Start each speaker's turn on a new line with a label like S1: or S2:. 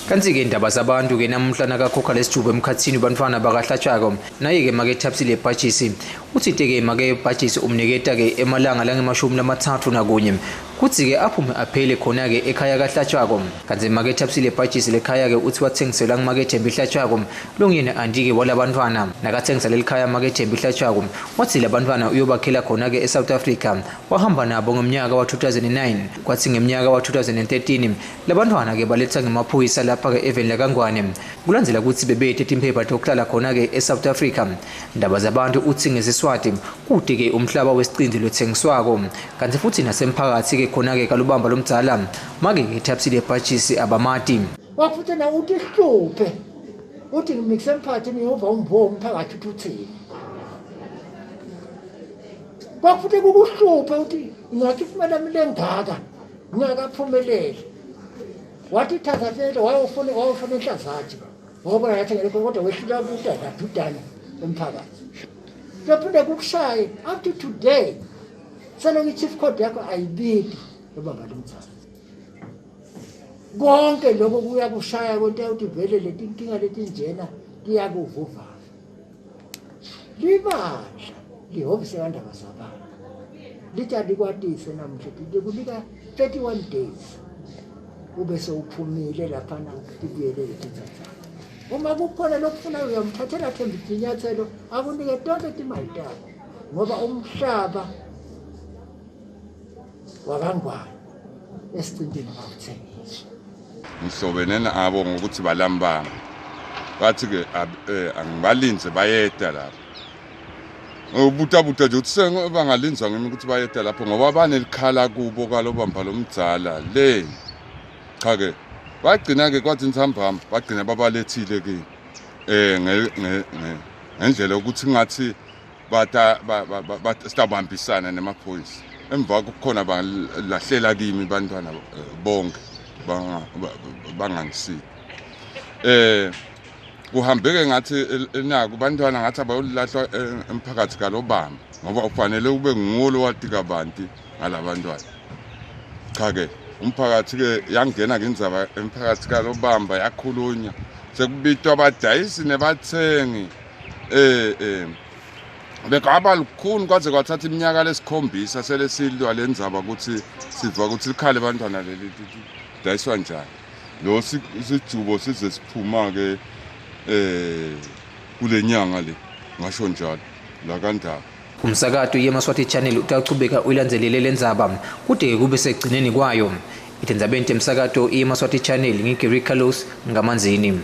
S1: Kanti-ke indaba zabantu-ke namuhla nakakhokha lesijubo emkhathini bantfwana bakahlatshako naye-ke make Thabisile Bhajisi utsite-ke make Bhajisi umniketa-ke emalanga langemashumi 31 kutsi-ke aphume aphele khona-ke ekhaya kahlatshako. Kanti make Thabisile Bhajisi lekhaya-ke uthi wathengiselwa ngumake Thembi Hlatshako longuyena anti-ke walabantfwana. Nakathengisa lelikhaya make Thembi Hlatshako watsi labantfwana uyobakhela khona-ke eSouth Africa. Wahamba nabo ngomnyaka wa-2009 kwathi ngeminyaka wa-2013 labantfwana-ke baletha ngemaphoyisa lapha-ke eveni lakaNgwane kulandzela kutsi bebete timphepha tokuhlala khona-ke eSouth Africa. Ndaba zabantu uthi ngesiswati kute-ke umhlaba wesicinzi lothengiswako kanti futhi nasemphakathi-ke khona-ke kalubamba lomdzala make-ke Thabisile Bhajisi abamati.
S2: Wakufuthi na utihluphe uthi ngimikise emphakathini ngiyova umvo umphakathi uthi uthini. Kwakufuthi kukuhluphe uthi ngathi ufumana mina engaka ngingakaphumeleli. Wathi thatha lento wayofuna wayofuna inhlazathi ngoba yathi ngeke kodwa wehlula kuda ladudana emphakathi. Kuyophinde kukushaye up to today selokhu i-chief court yakho ayibili ebamba lomdzala. Konke lokho kuyakushaya kwento ukuthi vele letinkinga letinjena tiyakuvuvana. Libandla lihhovisi kandaba zabantu lithi alikwatise namuhla likunika 31 days ube sewuphumile laphana tibuyele letitsatsana. Uma kukhona lokufunayo uyamthathela Thembi tinyathelo akunike tonke timali takho ngoba umhlaba wakangwane esicintini awuthengiswa.
S3: Ngihlobene nabo ngokuthi balambanga bathi-ke angibalinze bayeda lapho ubutabuta nje ukuthi sengalinzwa ngimi ukuthi bayeda lapho ngoba banelikhala kubo kalobamba lomdzala le cha-ke bagcina-ke kwathi ntsambama bagcina babalethile kimi um ngendlela yokuthi ngathi bata sitabambisana nemaphoyisa emva kukhona balahlela kimi bantwana bonke bangangisiki kuhambeke ngathi naku bantwana ngathi abayolahlwa emphakathi kalobamba ngoba ufanele ube nguwo lowati kabanti ngalabantwana. Cha-ke umphakathi-ke yangena ke indzaba emphakathi kalobamba yakhulunywa sekubitwa abadayisi nebathengi bekaba lukhuni kwaze kwathatha iminyaka lesikhombisa sele silwa le ndzaba ukuthi siva ukuthi likhale bantwana leli dayiswa njani lo sijubo size siphuma-ke kule nyanga le ngasho njalo la kandaba.
S1: Umsakato yeMaswati Channel utawuchubeka uyilandzelele lendzaba kude kube sekugcineni kwayo. Itindzabeni temsakato yeMaswati Channel ngiGary Carlos ngamanzini.